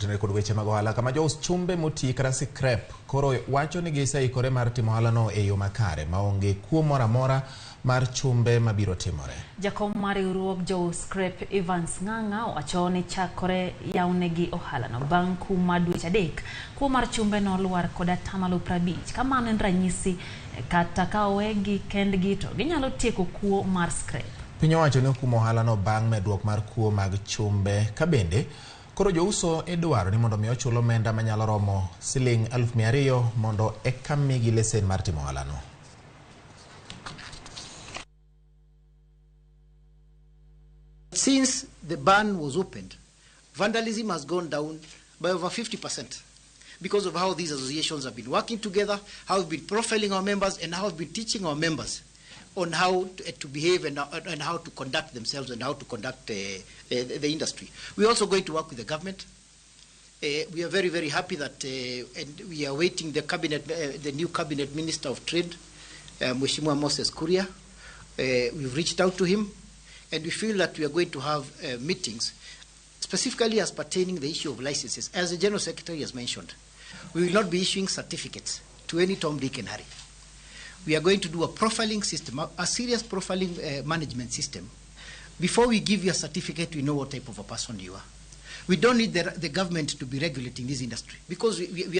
Kod weche mag ohala kama jous chumbe moti kata scrap koro wacho ni giseikore mar timo ohalano e yo makare maonge kuo moro amora mar chumbe mabiro timore. Jakom mar riwruog jous scrap Evans Ng'ang'a wacho ni chakore yawnegi ohalano bang' kum mar dweche 3, kuo mar chumbe nolwar kod 50%. Ka mano en ranyisi, kata ka owegi kendgi to ginyalo tieko kuo mar scrap. Piny owacho ne okumo ohalano bang' medruok mar kuo mag chumbe ka bende koro jouso idwaro ni mondo mi ochul omenda manyalo romo siling 200,000 mondo eka migi lesen mar timo ohalano. Since the ban was opened, vandalism has gone down by over 50% because of how these associations have been working together, how we've been profiling our members, and how we've been teaching our members on how to behave and how to conduct themselves and how to conduct the industry. We're also going to work with the government. We are very, very happy that and we are waiting the cabinet, the new cabinet minister of trade, Mheshimiwa Moses Kuria. We've reached out to him, and we feel that we are going to have meetings specifically as pertaining the issue of licenses. As the General Secretary has mentioned, we will not be issuing certificates to any Tom, Dick and Harry. We are going to do a profiling system, a serious profiling management system. Before we give you a certificate, we know what type of a person you are. We don't need the government to be regulating this industry because we